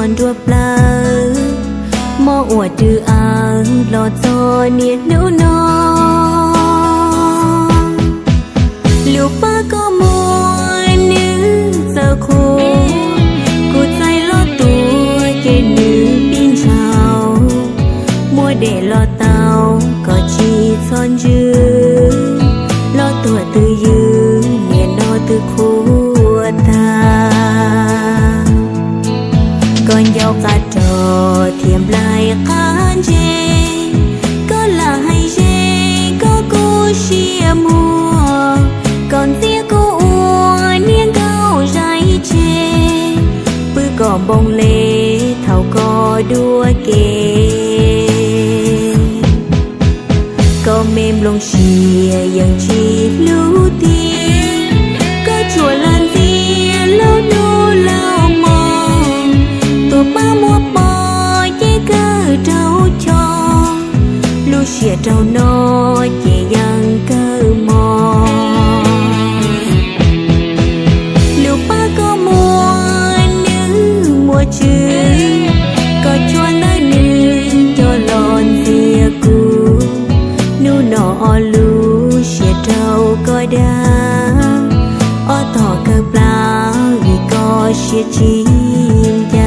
nruab plawv, mob ua rwg awv los txog niaj hnub no. Lub pab koj muag nws txawm qhuav, kuv txais los tuag ces nws pib ntshaus. Muab dej los tau kom tsis txhob ntsws, los tuag twj ywm niaj no twb qhuav tag. Koj ncauj qab rog thiab nplaig qab ntse, koj lam hais ze koj kuj siab muag, koj ntxias kuv ua niag nkauj zais tseg, pw kom npoo le thaum koj dua ke. Koj me nplooj siab yeej tsis hlub tiag, koj tsuas lam ntxias laug hnub laug hmo, tus pab muab pov ces kawg raug choj, lub siab rau no ces yeej kawg mos. Lub pab koj muag nws muaj tswv, koj tsuas ntawm nws coj los ntxias kuv. Hnub no ob lub siab rau koj dag, ob tog kawg plab vim koj siab tsis ncaj.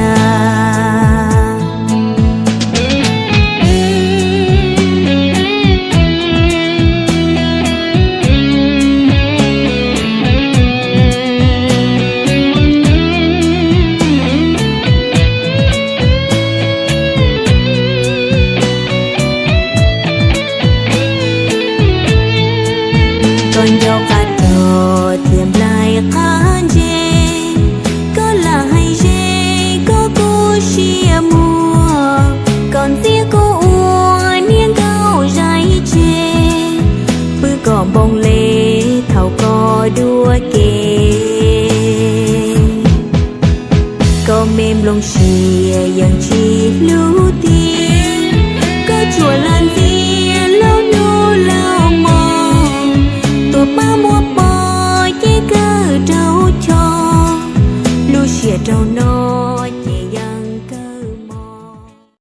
Koj ncauj qab rog thiab nplaig qab ntse, koj lam hais ze koj kuj siab muag, koj ntxias kuv ua niag nkauj zais tseg, pw kom npoo le thaum koj dua ke. Koj me nplooj siab yeej tsis hlub tiag, koj tsuas lam ntxias laug hnub laug hmo, tus pab muab pov ces kawg raug choj, lub siab rau no